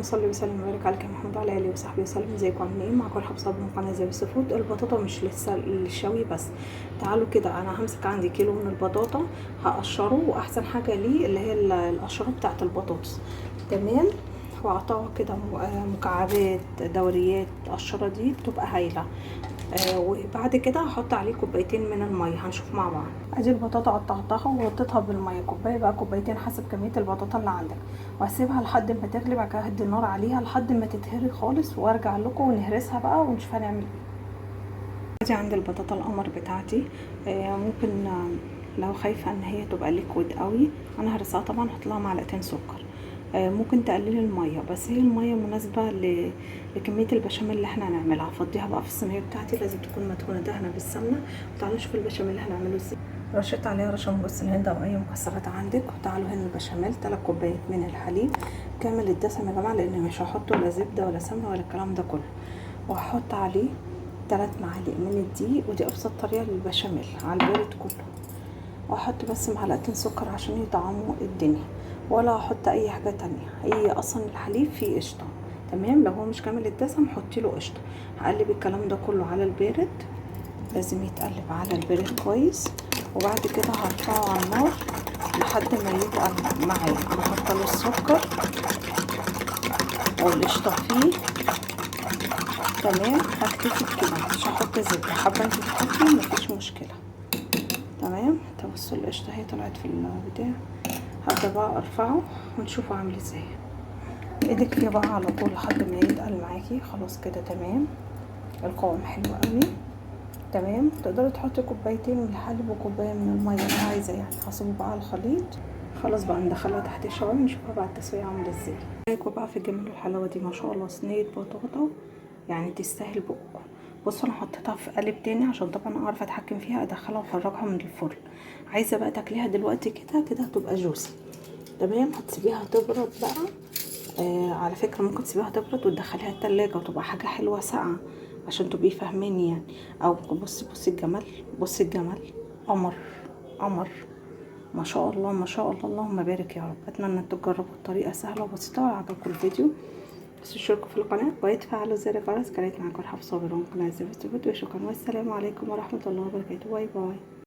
اللهم صل وسلم وبارك على محمد وعلى اله وصحبه وسلم. ازيكم عاملين ايه؟ معاكم رحاب صابر من قناة زي السفود. البطاطا مش لسه للشوي بس، تعالوا كده. انا همسك عندي كيلو من البطاطا هقشره، واحسن حاجة ليه اللي هي القشرة بتاعه البطاطس، تمام. واقطعه كده مكعبات دوريات، القشرة دي بتبقى هايلة. وبعد كده هحط عليه كوبايتين من المية، هنشوف مع بعض. ادي البطاطا قطعتها وغطيتها بالمية، كوباية بقى كوبايتين حسب كمية البطاطا اللي عندك، وهسيبها لحد ما تغلي. بعد كده هدي النار عليها لحد ما تتهري خالص، وارجع لكم ونهرسها بقى ونشوف هنعمل ايه. ادي عند البطاطا القمر بتاعتي. ممكن لو خايفة ان هي تبقى liquid قوي، انا هرسها طبعا، هحط لها معلقتين سكر. ممكن تقللي المية، بس هي المية مناسبة لكميه البشاميل اللي احنا هنعملها. هفضيها بقى في الصينية بتاعتي، لازم تكون مدهونه دهنه بالسمنه. وتعالوا نشوف البشاميل اللي هنعمله ازاي. رشيت عليها رشه من جوز الهند او اي مكسرات عندك. وتعالوا هنا البشاميل، 3 كوبايات من الحليب كامل الدسم يا جماعة، لان مش هحط ولا زبدة ولا سمنه ولا الكلام ده كله. وهحط عليه 3 معالق من الدقيق، ودي ابسط طريقه للبشاميل على البارد كله. واحط بس معلقتين سكر عشان يطعموا الدنيا، ولا احط اي حاجة تانية. هي اصلا الحليب فيه قشطه، تمام. لو هو مش كامل الدسم حطي له قشطه. هقلب الكلام ده كله على البارد، لازم يتقلب على البارد كويس. وبعد كده هرفعه على النار لحد ما يتقل معايا. انا حاطه له السكر والقشطه فيه، تمام. هكتفي بكده، مش هحط زبدة. حابة انت تحطي مفيش مشكلة، تمام. بصوا القشطه اهي طلعت في البتاع. هبدا بقى ارفعه ونشوفه عامل ازاي. ايدك فيه بقى على طول لحد ما يتقل معاكي. خلاص كده تمام، القوام حلو قوي، تمام. تقدري تحطي كوبايتين من الحليب وكوبايه من المية اللي عايزه يعني. هصب بقى على الخليط. خلاص بقى ندخلها تحت الشوايه ونشوفها بعد التسوية عامله ازاي. رايكم بقى في الجمال والحلاوه دي؟ ما شاء الله، صينية بطاطا يعني تستاهل بقكم. بصوا انا حطيتها في قالب تاني عشان طبعا اعرف اتحكم فيها، ادخلها واخرجها من الفرن. عايزه بقى تاكليها دلوقتي كده كده هتبقى جوسي، تمام. هتسيبيها تبرد بقى. على فكرة ممكن تسيبيها تبرد وتدخليها التلاجة وتبقى حاجة حلوة ساقعه عشان تبقي فاهماني يعني. او بصي بصي الجمال، بصي الجمال، قمر قمر، ما شاء الله ما شاء الله، اللهم بارك يا رب. اتمنى ان تجربوا الطريقة، سهلة وبسيطة. وعجبكم الفيديو بس اشتركوا في القناة وتفعلوا زر الجرس. كانت معاكم رحاب صابر من قناة زي الفيديو. شكرا والسلام عليكم ورحمة الله وبركاته. bye bye.